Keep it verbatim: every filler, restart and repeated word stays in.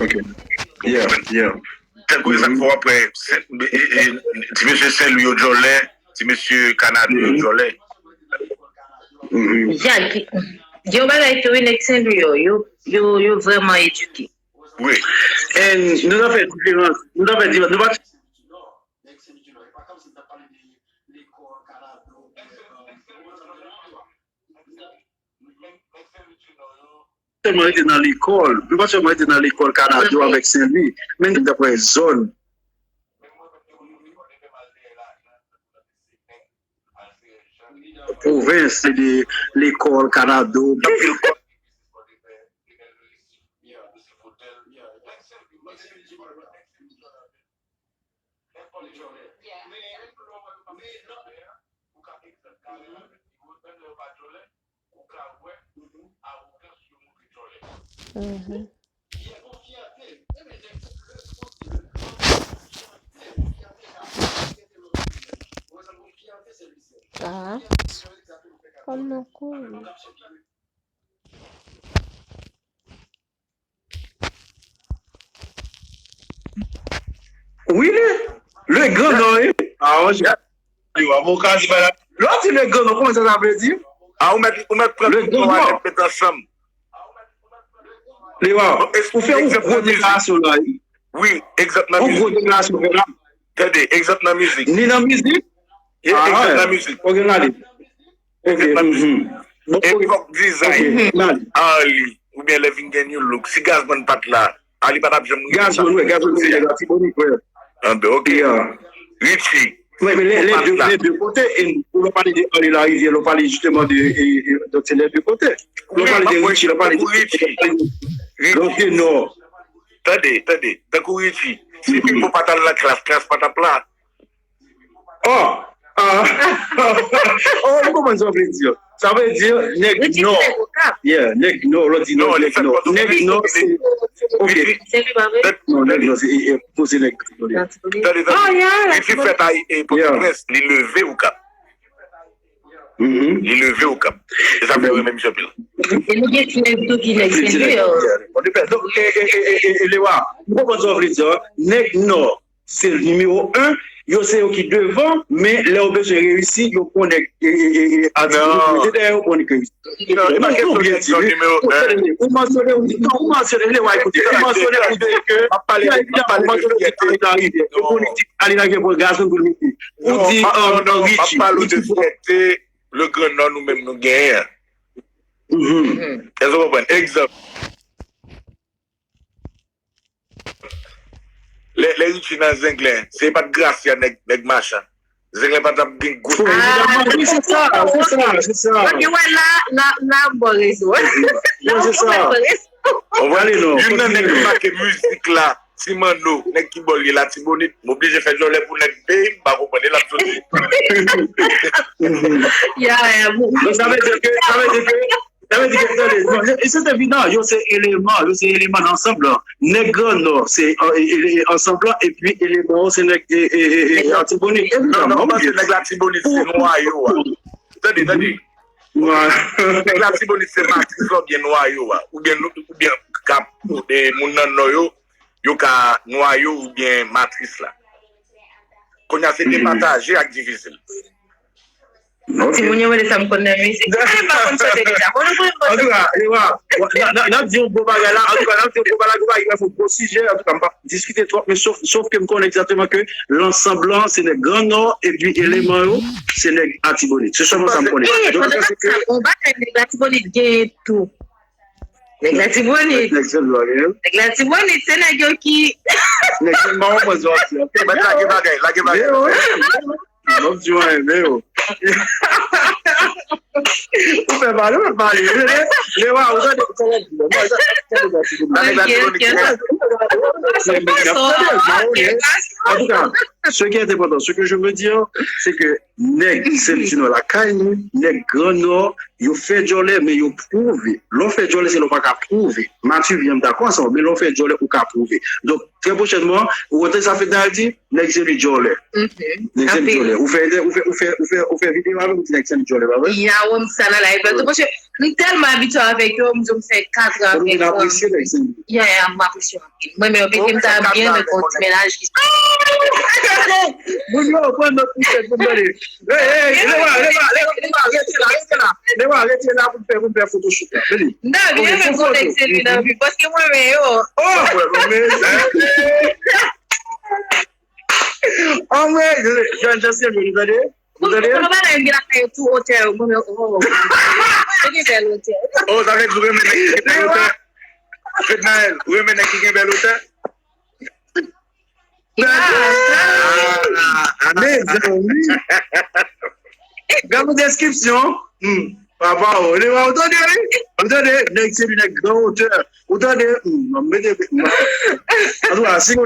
Ok. Yeah, yeah. Tankou sa fò apre ti mesye Senlwi yo djòlè, ti mesye Kanado yo djòlè. Jacques, gen yon bagay tou wi, nèg Senlwi yo, yo, yo, yo vrèman edike. Wi. And nou ta fè diferans. Nou ta fè diferans. Nou pa sèlman rete nan lekòl. Nou pa sèlman rete nan lekòl Kanado avèk Senlwi, men nou ta pran zòn pwovens, se de lekòl Kanado. Mhm. Ah, kòm nou kouri. Wi, le, le Grand Nord, wi. Ah, mon cher. Yo, avoka, di bagay. Lè w di le Grand Nord, kòman sa, sa vle di? Ah, ou mèt, ou mèt pran tout nou a nèt met ansanm. Lewa, ou fè yon gwo deklarasyon la, wi. Wi, egzanp nan mizik. Yon gwo deklarasyon fè la. Tande, egzanp nan mizik. Ni nan mizik? Yeah, egzanp nan mizik. Ok, n ale. Ok. Epòk dizay Arly oubyen lè vin gen New Look, si Gazman pa t la, Arly pa t ap janm rive sa. Gazman, wi, Gazman, wi, Latibonit, wi. Anben, ok. Richie. Wi, men lè de kote, e lè w pale de Arly Larivière, lè w pale jisteman de, donk se lè de kote. Lè w pale de Richie, lè w pale de Richie. Donk, non. Tande, tande. Tankou Richie, si Pipo pa t al nan klas, klas pa t ap la. Oh! Ah! Oh, m konprann sa w vle di. Sa vle di, nèg nò. Yeah, nèg nò, lè w di nèg nò. Nèg nò, se. Ok. Non, nèg nò, se. Poze nèg. Tande, tande. Richie fèt a Pòtoprens, li leve Okap. Li leve Okap. E sa fè renmen misye anpil. E nou gen ti nèg tou ki nèg Senlwi yo. Donk, e, e, e, e, e, Lewa, m konprann sa w vle di. Nèg nò, se nimewo en, yo se yo ki devan, men lè yo bezwen reyisi, yo pran nèg, e, e, e, e, atis yo mete dèyè yo pou nèg reyisi. Non, e pa kesyon nèg nò nimewo en. Ou mansyone, ou di, non, ou mansyone, Lewa, ekoute, ou mansyone pou di ke, evidaman, ou mansyone pou di Arly Larivière, e politik, Arly Larivière pran gazon pou l mete. Ou di, um, Richie. M ap pale w de fyète le Grand Nord nou menm nou genyen an. Èske w konprann? Egzanp. Lè, lè Richie nan Zenglen, se pa t Gracia nèg, nèg machan. Zenglen pa t ap gen gwo. Evidaman, wi, se sa, se sa, se sa. Ou wè la, la, la, m ba w rezon. Wi, se sa. Gade non. Youn nan nèg ki make mizik la, Ti Manno, nèg ki bò l ye Latibonit, m oblije fè djòlè pou nèg peyi m, m pa konprann, e l ap soti. Ya, ya, bon. Donk, sa vle di ke, sa vle di ke, sa vle di ke, tande, non, e se evidan, yo se eleman, yo se eleman nan ansanm lan. Nèg Gran Nò, se, e, e, e, ansanm lan, epi eleman yo, se nèg, e, e, e, e, Latibonit. Evidaman, wi. Non, non, m panse nèg Latibonit, se nwayo a. Tande, tande. Nèg Latibonit se matris la oubyen nwayo a, oubyen, oubyen k ap, e, moun nan nò yo, yo ka nwayo oubyen matris la. Kounye a se depataje ak divize l. Timoun yo mande sa m konn nan mizik. Mwen menm m pa konn chante deja. Mwen menm m konn chante. Antouka, n ap di yon bon bagay la. Antouka, n ap di yon bon bagay la. Yon bagay ki fè yon gwo sijè. Antouka, m p ap diskite twòp, men sof, sof ke m konnen egzakteman ke lansanm lan, se nèg Gran Nò, epi eleman yo, se nèg Latibonit. Se sèlman sa m konnen. Donk, pandan n ap sa, gon bagay nèg Latibonit genyen tou. Nèg Latibonit. Nèg Latibonit, se nèg yo ki. Nèg yo pa konprann sa w ap di a. Mèt lage bagay, lage bagay. M ap di w anyen, men yo. Ou fè pale, ou fè pale. Lewa, ou tande sa w ap di a. Nèg Latibonit. En tout cas, ce qui est important, ce que je veux dire, c'est que nèg Sent Inò lakay nou, nèg Gran Nò, yo fè djòlè, men yo pwouve. Lè w fè djòlè, se lè w pa ka pwouve. Matye vyen, m dakò ansanm, men lè w fè djòlè, ou ka pwouve. Donk, trè pwochènman, ou konn sa Fednaelle di, nèg Sent Louis djòlè. Nèg Sent Louis djòlè. Ou fè, ou fè, ou fè, ou fè, ou fè videyo avè m, ou di nèg Sent Louis djòlè, pa vre? Ya, wè, m sa nan live la tou, paske m tèlman abitye avèk yo, m di m fè kat an avèk yo. Ou apresye nèg Sent Louis? Ya, ya, m apresye anpil. Mwen menm, yo mete m ta byen nan yon ti mennaj ki Moun yo pran nòt pou tèt pou m tande. Hey, hey, Lewa, Lewa, Lewa, Lewa, rete la, rete la. Lewa, rete la pou m fè, pou m fè photoshoot la. Vini. M ta byen renmen konnen se li nan vi, paske mwen renmen yo. Oh, mwen renmen. Oh, mwen, John, John Sylvie, nou tande? Nou tande? Pou nou bagay m gen lakay tou otè, mwen menm, oh. Se gen bèl otè. Oh, sa vle di ou renmen nèg ki gen bèl otè? Fednaelle, ou renmen nèg ki gen bèl otè? Mezanmi. Gade deskripsyon. Hmm. Papa, ou tande, wi. Ou tande, nèg se li nèg gran otè. Ou tande, hmm, mwen mete, mwen. An tou ka, si